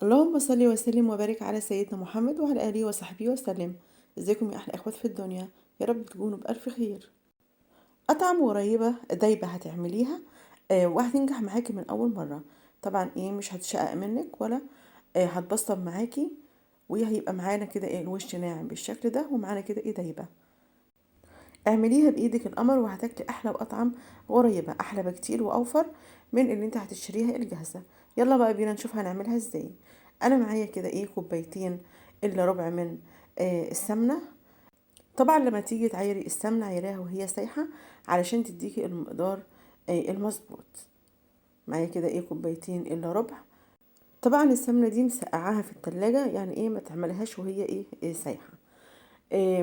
اللهم صل وسلم وبارك على سيدنا محمد وعلى آله وصحبه وسلم. ازيكم يا احلى اخوات في الدنيا؟ يا رب تكونوا بألف خير. اطعم غريبة دايبة هتعمليها وهتنجح معاكي من اول مرة. طبعا ايه مش هتشقق منك ولا هتبصم معاكي، وهيبقى معانا كده ايه الوش ناعم بالشكل ده، ومعانا كده ايه دايبة. اعمليها بايدك القمر وهتاكلي احلى واطعم غريبة، احلى بكتير واوفر من اللي انت هتشتريها الجاهزة. يلا بقى بينا نشوف هنعملها ازاي. انا معايا كده ايه كوبايتين الا ربع من السمنة. طبعا لما تيجي تعايري السمنة عايراها وهي سايحة علشان تديكي المقدار المظبوط. معايا كده ايه كوبايتين الا ربع. طبعا السمنة دي مسقعاها في التلاجة، يعني ايه ما تعملهاش وهي ايه سايحة.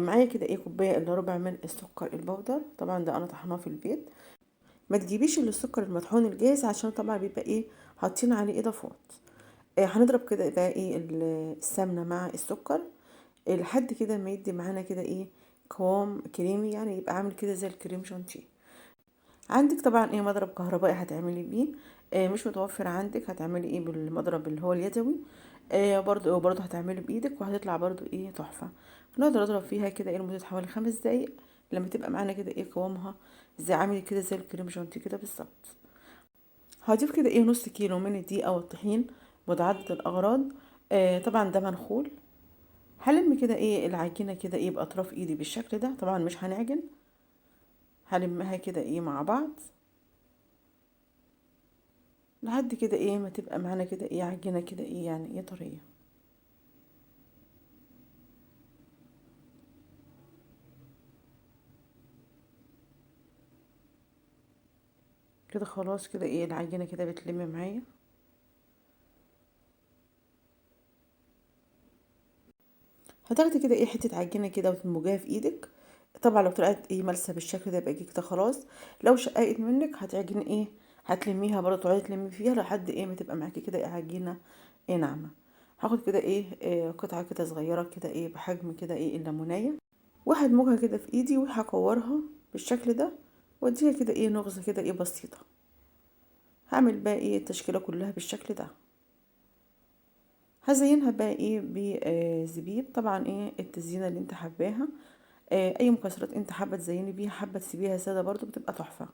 معايا كده ايه كوباية الا ربع من السكر البودر، طبعا ده انا طحناه في البيت. ما تجيبيش الا السكر المطحون الجاهز عشان طبعا بيبقى ايه حاطين عليه اضافات. هنضرب كده بقى ايه السمنة مع السكر لحد كده ما يدي معانا كده ايه قوام كريمي، يعني يبقى عامل كده زي الكريم شانتيه. عندك طبعا ايه مضرب كهربائي هتعملي بيه، مش متوفر عندك هتعملي ايه بالمضرب اللي هو اليدوي، برضو هتعملي بايدك وهتطلع برضو ايه تحفة. هنقعد نضرب فيها كده ايه لمدة حوالي 5 دقايق لما تبقى معانا كده ايه قوامها زي عامل كده زي الكريم شانتيه كده بالظبط. هضيف كده ايه نص كيلو من الدقيق او الطحين متعدد الاغراض، طبعا ده منخول. هلم كده ايه العجينة كده ايه باطراف ايدي بالشكل ده، طبعا مش هنعجن، هلمها كده ايه مع بعض لحد كده ايه ما تبقى معانا كده ايه عجينه كده ايه يعني ايه طرية. كده خلاص كده ايه العجينة كده بتلم معايا. هتاخدي كده ايه حتة عجينه كده وتدمجيها في ايدك. طبعا لو طلعت ايه ملسه بالشكل ده يبقى كده خلاص. لو شققت منك هتعجني ايه هتلميها برضه، تقعدي تلمي فيها لحد ايه ما تبقى معاكي كده ايه عجينه ايه ناعمة. هاخد كده ايه قطعه كده صغيرة كده ايه بحجم كده ايه الليمونيه، وهدمجها كده في ايدي وهكورها بالشكل ده، واديها كده ايه نغزه كده ايه بسيطة. هعمل بقى ايه التشكيلة كلها بالشكل ده. هزينها بقى ايه بزبيب، طبعا ايه التزيينه اللي انت حباها، اي مكسرات انت حابة تزيني بيها، حابة تسيبيها ساده برضو بتبقى تحفة.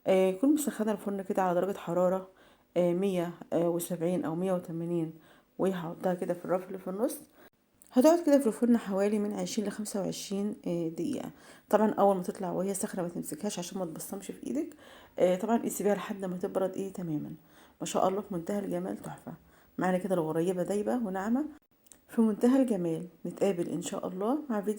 يكون مسخنه الفرن كده على درجه حرارة 170 او 180، وهحطها كده في الرف اللي في النص. هتقعد كده في الفرن حوالي من 20 لخمسة وعشرين دقيقة. طبعا اول ما تطلع وهي سخنة ما تمسكهاش عشان ما تبصمش في ايدك. طبعا سيبيها لحد ما تبرد ايه تماما. ما شاء الله في منتهى الجمال، تحفة. معانا كده الغريبة دايبه وناعمه في منتهى الجمال. نتقابل ان شاء الله مع فيديو